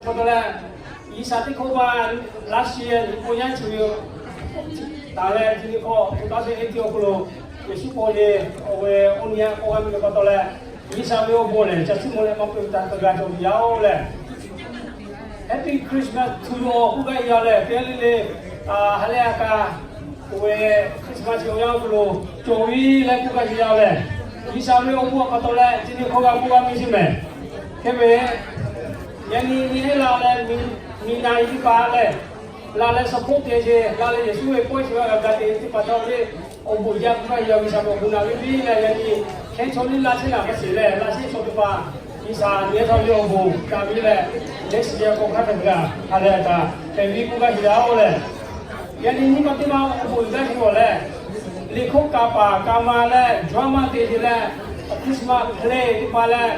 Pa taw leh, G'uiˬsha teˇ hkawˇ ma last year nyi k'o yaˇ chi ve taˍ leh, chi nyi hk'aw two thousand eighteen awˬ hk'aw lo Yeˍsuˆ paw le, awˬ ve oˇ nyi a k'oˆ g'a ve pa taw leh, G'uiˬsha ve awˬ bon lehˬ ca chiˇ mvuh leh maˇ peuˬ taˍ kaꞈ g'a cawˬ ve yaˇ-oˬ lehˬ, Happy Christmas to you awˬ k'oˆ gaˇ ve yaˇ lehˬ, teˇ g'aˇ le le, ha lehˬ a kaꞈ, oˇ ve Christmas chi awˬ yanˇ awˬ hk'aw lo cawˬ ve leh k'oˆ gaˇ ve yaˇ lehˬ, G'uiˬsha ve awˬ bon pa taw leh chi nyi hk'aw g'a k'oˆ g'a miˇ chi mehˍ. Hk'e ve, yaꞈ nyi nyi heˆ la leh, miˬ na nyi teˇ hpaˍ lehˬ, la leh support te ce, la leh Yeˍsuˆ ve pawehˇ chi g'a ga te teˇ hpaˍ htawˇ le, awˬ bon jaˇ k'oˆ gaˇ ve yaˇ G'uiˬsha ve awˬ bon naˍ ve piˇ leh, yaꞈ nyi hkehˇ chaw liˇ la chehˇ naˍ hk'a sheˍ lehˬ, la shehˇ chaw teˇ hpaˍ G'uiˬsha nyi htawˇ ve awˬ bon gaˇ ve leh, leh shiˍ ve k'o hk'a hk'e g'a ha lehˬ a kaꞈ hpehꞈ ve k'oˆ gaˇ ve yaˇ-oˬ lehˬ, yaꞈ nyi nyi ma teˇ ma awˬ bon gaˇ ve awˬ lehˬ, liꞈ hkawˇ kaˍ paˍ kaˍ ma leh drama te ce leh, Christmas play teˇ hpaˍ leh,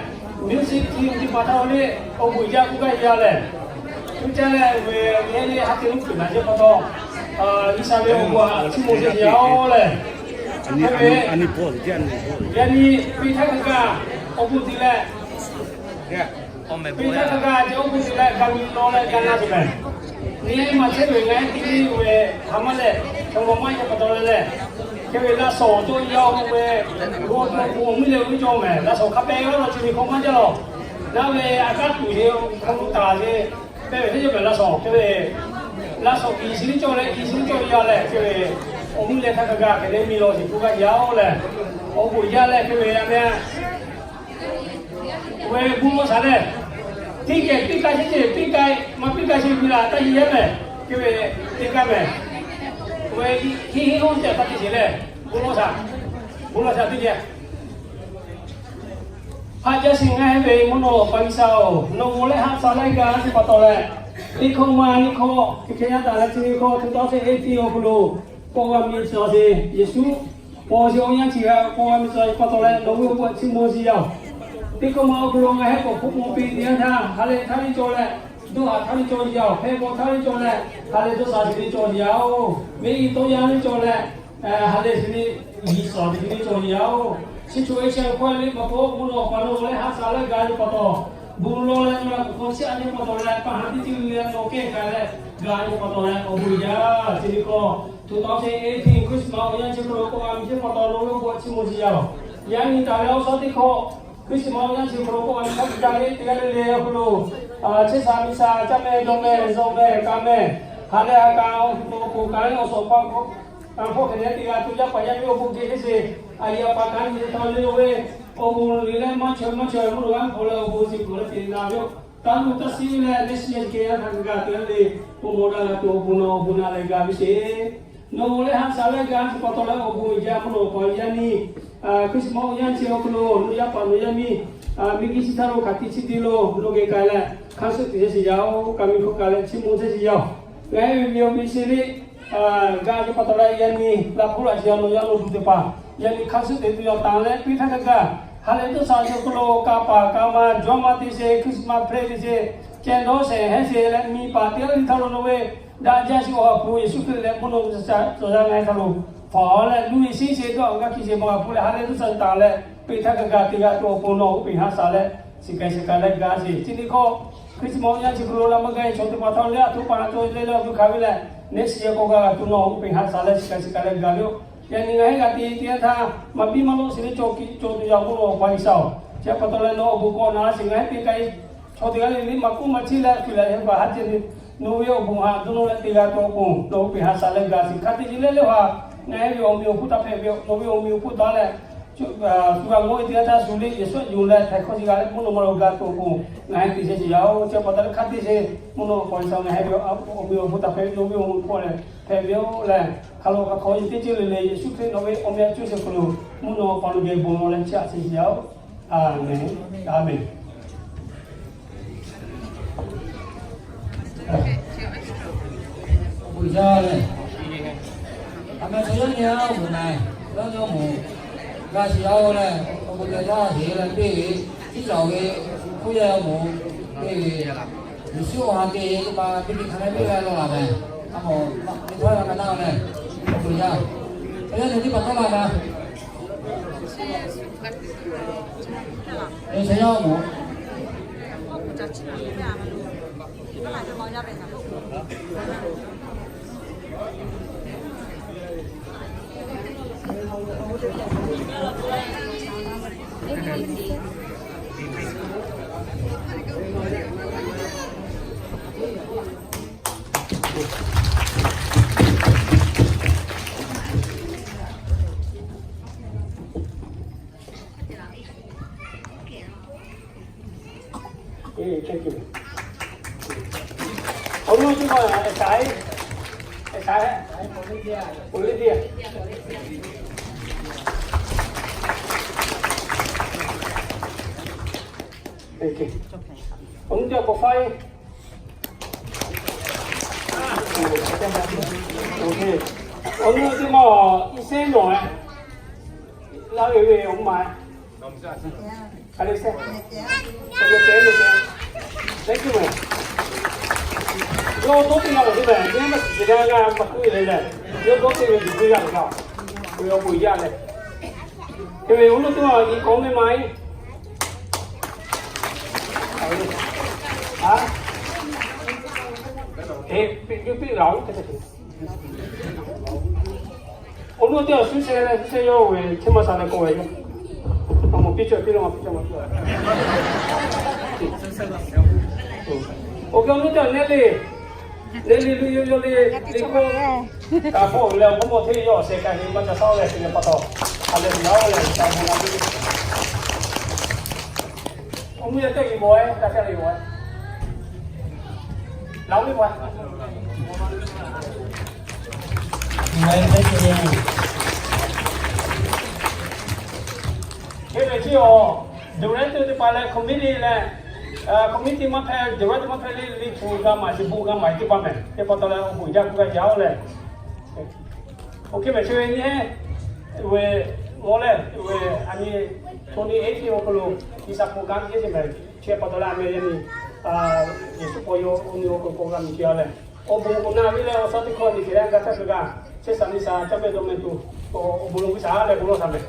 music team teˇ hpaˍ htawˇ le, awˬ bon jaˇ k'oˆ gaˇ ve yaˇ lehˬ, tuˇ caˇ leh ve, yaꞈ nyi ha te luˇ kuiˬ naˍ ce pa taw, G'uiˬsha ve awˬ bon chiˇ mvuh ce yaˇ-oˬ lehˬ, yaꞈ nyi peˇ htaˇ kaꞈ kaꞈ awˬ bon te leh, peˇ htaˇ kaꞈ kaꞈ ce awˬ bon te leh ga miˬ law leh ga na tuˬ mehˍ. Nyi ma chehˇ ve ngaˬ hui teˇ nyi ve ha maˇ lehˬ, chaw maw maˇ yaˇ pa taw leh lehˬ, hk'e ve laˇ shawˍ cawˇ yaˇ-oˬ ve, g'aw cawˇ g'aw mvuhˇ leh g'uˇ cawˇ mehˍ. Laˇ shawˍ hk'a pehˇ g'aˇ law chi ve hk'aw maˇ jaˇ lawˬ. Naˉ ve a kaˉ tuˬ ce hk'aw lo taˍ ce, pehˇ ve teˇ cawˇ mehˍ laˇ shawˍ hk'e ve, laˇ shawˍ kiˬ shi liˇ cawˇ leh kiˬ shi liˇ cawˇ yaˇ lehˬ hk'e ve, awˬ mvuhˇ leh htaˇ kaꞈ kaꞈ hk'e le miˬ law ce k'oˆ gaˇ yaˇ-oˬ lehˬ, awˬ bon jaˇ leh hk'e ve a meh Oˇ ve bon lawˬ shaˍ lehˬ, teˇ geh piˇ k'ai sheˍ ce, piˇ k'ai, maˇ piˇ k'ai sheˍ ve laˬ taˇ yeˬ yaˇ mehˍ. Hk'e ve teˇ kaˇ mehˍ. Oˇ ve hiˉ hiˉ lonˉ teˇ hpaˍ teˇ sheˍ lehˬ, bon lawˬ shaˍ, bon lawˬ shaˍ teˇ geh. Haꞈ jaˇ sheˍ ngaˬ hui ve mvuhˇ naw pa G'uiˬsha-oˬ, nawˬ g'aw leh haꞈ shaˍ leh gaˬ sheˍ pa taw leh, teˇ hkawˇ ma nyi hkawˇ hk'e hk'e yaˇ taˍ leh chi ve hkawˇ two thousand eighteen awˬ hk'aw lo k'awꞈ g'a miˬ tcuh sheˍ Yeˍsuˆ paw sheˍ awˬ yanˇ chi g'a k'awꞈ g'a miˬ tcuh pa taw leh, nawˬ ve awˬ bon chiˇ mvuh sheˍ yaˇ-oˬ. Teˇ hkawˇ ma awˬ hk'aw lo ngaˬ hui k'awꞈ hpu k'oˆ piˇ teˇ yanˇ htaˇ, ha lehˬ htaˇ liˇ cawˇ leh, dawˇ haˍ htaˇ liˇ cawˇ yaˇ-oˬ, hpehˇ paw htaˇ liˇ cawˇ leh, ha lehˬ dawˇ shaˍ sheˍ liˇ cawˇ yaˇ-oˬ, venˇ tawˇ yaˇ liˇ cawˇ leh, ha lehˬ sheˍ liˇ, yiˬ shaˍ sheˍ liˇ cawˇ yaˇ-oˬ. Chi co e sheh hkawˇ liˇ pa taw, mvuhˇ naw pa nawˬ g'aw leh haꞈ shaˍ leh gaˬ ve pa taw, bon lawˬ leh nawˬ leh k'awꞈ hk'aw chiˇ a nyi pa taw leh, pa haˍ teˇ ceuˬ leh nawˬ kehˬ k'ai leh gaˬ ve pa taw leh awˬ bon jaˇ. Chi ve hkawˇ two thousand eighteen Christmas awˬ yanˇ chi hk'aw lo k'awꞈ g'a miˬ sheˍ pa taw nawˬ ve awˬ bon chiˇ mvuh sheˍ yaˇ-oˬ. Yaꞈ nyi taˍ ve awˬ suhˉ teˇ hkawˇ Christmas awˬ yanˇ chi hk'aw lo k'awꞈ g'a miˬ sheˍ pa taw le teˇ g'aˇ le le awˬ hk'aw lo, chehˇ sha miˬ sha caˇ meh dawˇ meh zawˬ meh kaꞈ meh, ha lehˬ a kaꞈ awˬ to k'o kaꞈ leh awˬ suhˍ pa hkawˇ hk'e leh teˇ g'aˇ tuˬ yaˇ paˍ yaˇ miˇ awˬ bon geh teˇ sheˍ, a yaˇ paˍ kaꞈ nyi htaˇ le lo ve, awˬ bon le leh maˇ chaweh maˇ chaweh mvuhˇ naw g'aˇ hk'aw leh awˬ bon shiˍ k'oˍ leh te na ve yoˬ. Taˇ luˬ taˇ shiˍ leh next year kehˬ yaˇ htaꞈ g'a te le, bon lawˬ daꞈ g'a tuˬ awˬ bon nawˬ awˬ bon naˍ leh gaˬ ve sheˍ. Nawˬ g'aw leh haꞈ shaˍ leh gaˬ ve pa taw leh awˬ bon jaˇ mvuhˇ naw pa yaˇ nyi Christmas awˬ yanˇ chi awˬ hk'aw lo nawˬ yaˇ paˍ nawˬ yaˇ miˇ, miˇ giˇ chi htaˇ lo hk'aˬ tiꞈ chi te lo nawˬ geh k'ai leh hk'aˇ suh te sheˍ yaˇ-oˬ, kaꞈ miˬ hk'oˆ k'ai leh chiˇ mvuh sheˍ yaˇ-oˬ. Ngaˬ hui ve awˬ miˬ sheˍ liˇ gaˬ ve pa taw leh yaꞈ nyi laꞈ hpu laꞈ sheˍ yaˇ nawˬ yaˇ lo tuˬ teˇ hpaˍ yaꞈ nyi hk'aˇ suh te tuˬ yaˇ taˍ leh piˇ htaˇ kaꞈ kaꞈ, ha lehˬ dawˇ shaˍ sheˍ awˬ hk'aw lo kaꞈ paˍ kaꞈ ma jawˇ ma te sheˍ Christmas play te sheˍ, ceh dawˇ shehˍ heˉ sheˍ leh miˬ paˍ teˇ g'aˇ le htaˇ lo nawˬ ve daꞈ jaˇ sheˍ Awˬ ha hpu Yeˍsuˆ Hkriꞈ leh mvuhˇ naw ca ca ca g'a htaˇ lo, hpaˍ leh luˇ ve shiˉ sheˍ dawˇ g'a hkiˇ sheˍ ma awˬ ha hpu leh ha lehˬ dawˇ shaˍ taˍ leh piˇ htaˇ kaꞈ kaꞈ te g'a tuˬ awˬ pon nawˬ uˉ peꞈ haꞈ shaˍ leh shiˍ k'ai shiˍ k'ai leh gaˬ sheˍ. Chi teˇ hkawˇ Christmas awˬ yanˇ chi hk'aw lo la maˇ gaˇ ve chaw teˇ hpaˍ htawˇ leh a htoꞈ pa na cawˇ leh leh awˬ hk'aw lo hk'a ve leh next year k'awꞈ g'a g'a tuˬ nawˬ uˉ peꞈ haꞈ shaˍ leh shiˍ k'ai shiˍ k'ai leh gaˬ ve yoˬ. Yaꞈ nyi ngaˬ hui g'a te teˇ yanˇ htaˇ maˇ biˇ maˇ lawˆ sheˍ ve cawˬ kiꞈ cawˬ tuˬ yaˇ mvuhˇ naw pa G'uiˬsha-oˬ. Chi pa taw leh nawˬ awˬ bon k'awꞈ na sheˍ ngaˬ hui te k'ai chaw teˇ g'aˇ le le maˇ k'oˆ maˇ chiˇ leh tuˬ leh heh pa haˉ ceh le, nawˬ ve awˬ bon haꞈ dawˇ nawˇ leh te g'a tuˬ awˬ pon nawˬ uˉ peꞈ haꞈ shaˍ leh gaˬ sheˍ. Hk'a te ce leh leh haꞈ ngaˬ hui ve awˬ miˬ awˬ hpu taˇ hpehꞈ ve, nawˬ ve awˬ miˬ awˬ hpu taˇ leh, shu g'a ngawˇ ve teˇ yanˇ htaˇ shu le Yeˍsuˆ yonˍ leh htaiˍ hkawˇ sheˍ g'a leh mvuhˇ naw ma lo gaˬ tuˬ awˬ pon ngaˬ hui te sheˍ yaˇ-oˬ. Chi pa taw leh hk'a te ce mvuhˇ naw pa G'uiˬsha ngaˬ hui ve awˬ miˬ awˬ hpu taˇ hpehꞈ ve, nawˬ ve awˬ miˬ awˬ hpu leh hpehꞈ ve-oˬ leh, hk'a lo hk'a hk'aw teˇ ceuˬ le le Yeˍsuˆ Hkriꞈ nawˬ ve awˬ meh a cuˇ sheˍ hk'aw lo mvuhˇ naw pa nawˬ geh bon lawˬ leh chiˇ aꞈ sheˍ yaˇ-oˬ. Aˬ menˍ. Aˬ menˍ. Awˬ bon jaˇ leh, aˬ meh chaw yaˇ nyi a awˬ bon na, yawˇ nyi awˬ moˍ g'a shiˍ yaˇ-oˬ leh, awˬ bon jaˇ jaˇ sheˍ leh teˇ ve, tiˉ caˬ ve hk'oˆ yaˇ awˬ moˍ teˇ ve, Yeˍsuˆ awˬ ha te teˇ hpaˍ teˇ hpaˍ hk'a leh teˇ g'aˇ lawˬ laˬ meh. A mawˬ teˇ hpaˍ g'a na leh, awˬ bon jaˇ. Awˬ yanˇ nyi teˇ hpaˍ tawˆ la na. Chaw yaˇ awˬ moˍ. Ê, thank you. Awˬ nuˇ teˇ maˬ, ê, saiˉ, ê, saiˉ, Olivia. Thank you. Awˬ nuˇ teˇ maˬ k'awꞈ faˉ-e. Awˬ nuˇ teˇ maˬ, iˉ seˉ nawˬ-e. Laˇ ve ve awˬ maˬ. Thank you, ma'am. Yawˇ dawˇ teˇ g'aˇ lawˬ teˇ mehˍ, nyi ma shiˍ g'a g'a ma kuˇ ve le lehˬ, yawˇ dawˇ teˇ ve tuˬ kuˇ g'aˇ lehˬ, ve awˬ bon yaˇ lehˬ. Hk'e ve awˬ nuˇ teˇ maˬ nyi k'awꞈ mehˆ ma-e. A, e, piˇ piˇ laˬ-oˬ. Awˬ nuˇ teˇ awˬ suhˉ sheh leh suhˉ sheh yawˇ ve chehˇ maˇ sha leh k'oˆ ve yoˬ. Awˬ moˍ piˇ cawˬ piˇ law ma piˇ cawˬ ma piˇ. Awˬ gaˬ awˬ nuˇ teˇ awˬ nehˉ le, nehˉ le lu yawˇ yawˇ le, le k'oˆ, kaꞈ hpawˇ leh awˬ hk'aw mawˇ hteˇ yawˇ awˬ sheh ka heˍ maˇ ca shaˉ-oˆ leh, chi leh pa taw, a leh yaˇ-oˆ leh, ca bon la ve. Awˬ nuˇ yaˇ teˇ g'aˇ bon-e, ka ca le bon-e. Laˬ-oˬ ve bon-e. Hk'e ve chi awˬ director teˇ hpaˍ leh committee leh, committee maˇ hpehꞈ, director maˇ hpehꞈ le, liꞈ hpu g'a maˍ, shiˍ bon g'a maˍ teˇ hpaˍ mehˍ. Teˇ pa taw leh awˬ bon jaˇ k'oˆ gaˇ jaˇ-oˆ leh, oˇ hk'e mehˍ chi ve nyi he, ve, mawˇ leh ve, a nyi, twenty eighteen awˬ hk'aw lo G'uiˬsha program teˇ ceuˬ mehˍ. Chi pa taw leh a meh yaˇ nyi, Yeˍsuˆ paw yaw awˬ nyi awˬ hk'aw k'awꞈ g'a miˬ ce-a leh, awˬ bon awˬ na ve leh awˬ suhˉ teˇ hkawˇ nyi hk'e leh g'a htaˇ hk'e g'a, chehˇ sha miˬ sha caˇ meh dawˬ meh tuˬ, awˬ bon lo G'uiˬsha leh bon lawˇ htaꞈ mehˍ.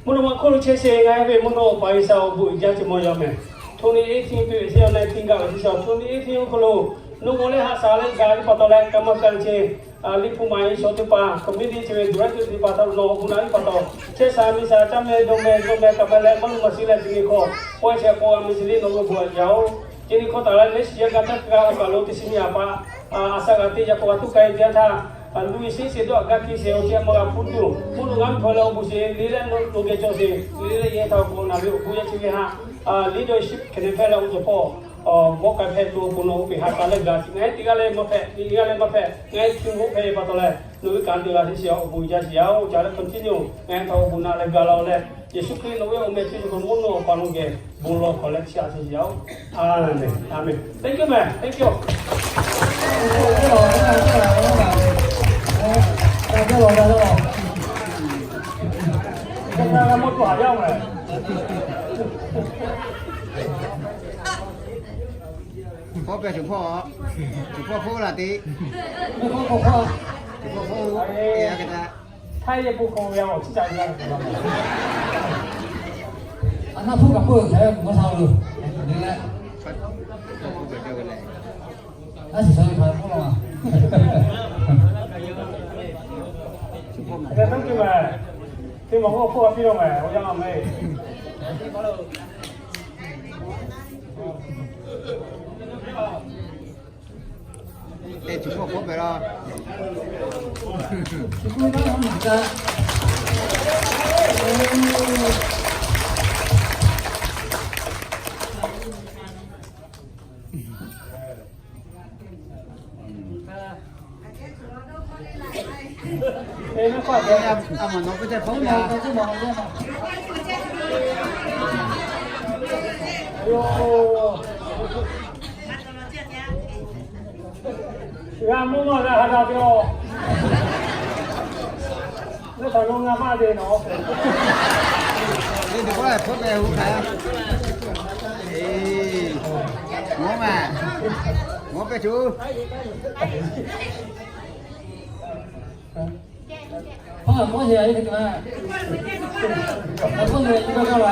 Mvuhˇ naw ma hk'oˆ lo chehˇ sheˍ ngaˬ hui ve mvuhˇ naw pa G'uiˬsha awˬ bon uiˍ jaˇ ce maw yaw mehˍ. Twenty eighteen piˇ ve chi awˬ na teˇ g'aˇ ve teˇ shaw twenty eighteen awˬ hk'aw lo, nawˬ g'aw leh haꞈ shaˍ leh gaˬ ve pa taw leh, kaꞈ maˇ kaꞈ ce, liꞈ hpu maˍ-e shaw teˇ hpaˍ, committee chi ve director teˇ hpaˍ htaꞈ nawˬ awˬ bon na ve pa taw, chehˇ sha miˬ sha caˇ meh dawˬ meh dawˬ meh kaꞈ meh leh maˇ nuˇ maˇ shiˍ leh ce nyi hk'aw, pawehˇ shehˍ k'aw g'a meh shiˍ le nawˬ ve bon yaˇ-oˬ. Ce nyi hk'aw taˍ leh lehˬ shiˍ yaˇ g'a htaˇ hk'e g'a awˬ kaˬ lo teˇ shiˍ nyi a pa, a shaꞈ g'a teˇ yaˇ k'aw g'a tuˉ k'ai ve teˇ yanˇ htaˇ, luˬ shiˍ shiˍ dawˇ g'a hkiˇ sheˍ awˬ ceh maˇ g'a hpuˇ tuˬ, mvuhˇ naw g'aˇ hpawˇ leh awˬ bon sheˍ le leh nawˬ geh cawˬ sheˍ le leh yehˬ htaꞈ awˬ bon naˍ ve awˬ bon yaˇ chi ve htaꞈ, leadership hk'e te hpehˇ leh awˬ cawˬ hpawˇ, mawˇ k'ai hpehꞈ tuˬ awˬ pon nawˬ oˇ peˬ ha k'aˬ leh gaˬ ce ngaˬ hui teˇ g'aˇ leh maˇ hpehꞈ, teˇ g'aˇ leh maˇ hpehꞈ, ngaˬ hui hkiˇ mvuhˇ hpehꞈ ve pa taw leh, nawˬ ve kanˉ te g'a teˇ shiˍ awˬ bon jaˇ shiˍ yaˇ-oˬ. Ca leh continue ngaˬ hui htaꞈ awˬ bon na leh gaˬ la-oˬ leh, Yeˍsuˆ Hkriꞈ nawˬ ve awˬ meh chi teˇ hk'aw mvuhˇ naw awˬ pa nawˬ geh bon lawˬ hk'awꞈ leh chiˇ aꞈ sheˍ yaˇ-oˬ. Aˍmenˍ. Aˍmenˍ. Thank you, mehˍ. Thank you. Hpawˇ pehˬ tuˬ hpawˇ, tuˬ hpawˇ hpawˇ laˬ te. Tuˬ hpawˇ hpawˇ, tuˬ hpawˇ hpawˇ, e a ka ta. Htaˇ yehˬ k'o hk'aw ve awˬ ciˉ ca yaˇ. A naˇ hpawˇ kaꞈ hpawˇ htaꞈ maˇ sha-oˬ. Aˉ shiˍ sha ve hk'a hpawˇ la. Hk'e te teˇ ceuˬ mehˍ, teˇ maˬ k'oˆ hpawˇ g'a piˇ law mehˍ, awˬ yanˇ la mehˍ. Te tuˬ hpawˇ hpawˇ pehˍ law. G'a mvuhˇ naw g'a ha daꞈ ve-oˬ. Leuˉ htaꞈ nawˬ ngaˬ maˇ te nawˬ. Leuˉ htaꞈ nawˬ ngaˬ maˇ te nawˬ. Eˬ, mawˇ maˬ, mawˇ pehˇ tuˬ. Hpaˇ mawˇ sheˍ a, teˇ hpaˇ mawˇ sheˍ a, teˇ hpaˇ kaˇ la.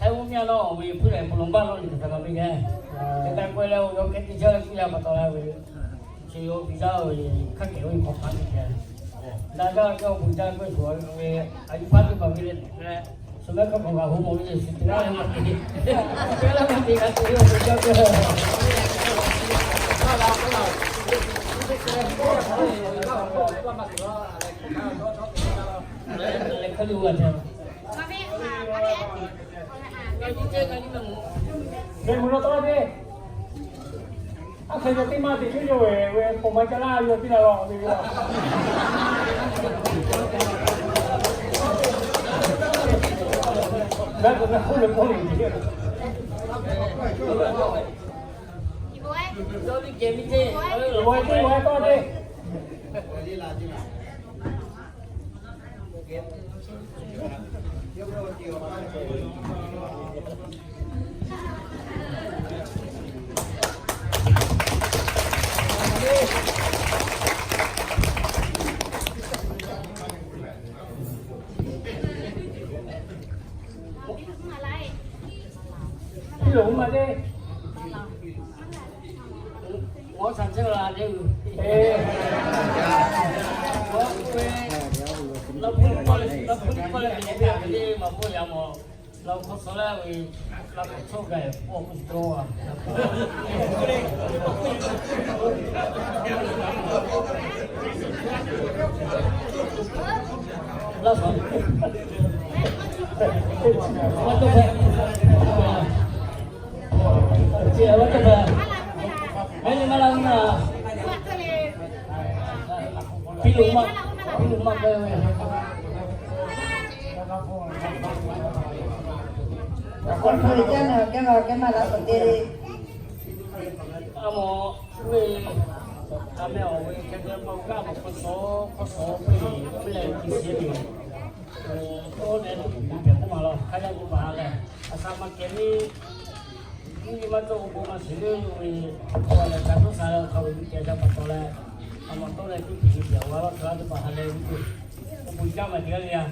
Htaiˇ mvuhˇ myaˇ nawˉ awˬ ve hpu lehˬ, โคโลนบา nawˉ liꞈ hk'aˬ hk'e ma ve geh, hk'e te k'oˆ leh, yawˇ kehˉ teˇ jaˇ ve k'oˆ yaˇ pa taw la ve, chi yawˇ viza ve hk'a kehˬ ve hk'awꞈ hk'a teˇ hkeh, daꞈ jaˇ ve awˬ bon jaˇ k'oˆ ve, a yuˬ paˇ teˇ hpaˍ ve leh, suh mehˉ hk'a k'awꞈ g'a ho mawˬ ve, suh teˇ g'aˇ leh maˇ te, teˇ g'aˇ leh maˇ te g'a te ve awˬ bon jaˇ k'oˆ. Leh hk'e te g'a te. Meh mvuhˇ naw tawˇ te. Aˉ hk'e ceh teˇ maˇ te cuˇ yawˇ ve, ve k'oˍ ma ca laˇ yawˇ teˇ la la ve yoˬ. Ngaˬ k'o ngaˬ k'oˆ leh k'oˆ leh, yawˇ teˇ geh miˇ te, yawˇ teˇ geh tawˇ te. Iˉ loˍ maˇ te. Awˬ shaˍ chehˇ la te uˬ. Awˬ, laˇ hpu k'oˆ leh, laˇ hpu k'oˆ leh, hk'e te hk'e te maˇ k'oˆ yaꞈ mawˬ. Laˇ hpu hk'aw suh leh ve, laˇ hpu chawˇ gaˬ k'oˆ k'oˆ cawˇ a. Laˇ hpu, laˇ hpu, laˇ hpu, maˇ nyi maˇ laˇ na. Piˇ loˍ maˇ, piˇ loˍ maˇ k'ai ve. Awˬ hk'aw lo kehˉ na kehˉ ma kehˉ maˇ laˇ k'awꞈ te le. A mawˬ, ve, a meh awˬ ve hk'e te ma g'aˇ ma hk'aw shawˍ hk'aw shawˍ ve, ve leh chi shiˍ ve, oˇ leh tuˬ kuˬ pehꞈ k'oˆ ma law, hk'a yaˇ k'o baˬ leh, a sha maˇ kehˬ ve, nyi maˇ cawˇ k'o maˇ shiˍ ve, awˬ lehˬ ca tawˇ sha leh hk'a ve nyi kehˬ ca pa taw leh, a mawˬ tawˇ leh teˇ hpaˍ nyi kehˬ awˬ g'a laˇ hk'a laˇ teˇ hpaˍ ha leh ve, awˬ bon jaˇ ma te g'a le yaˇ.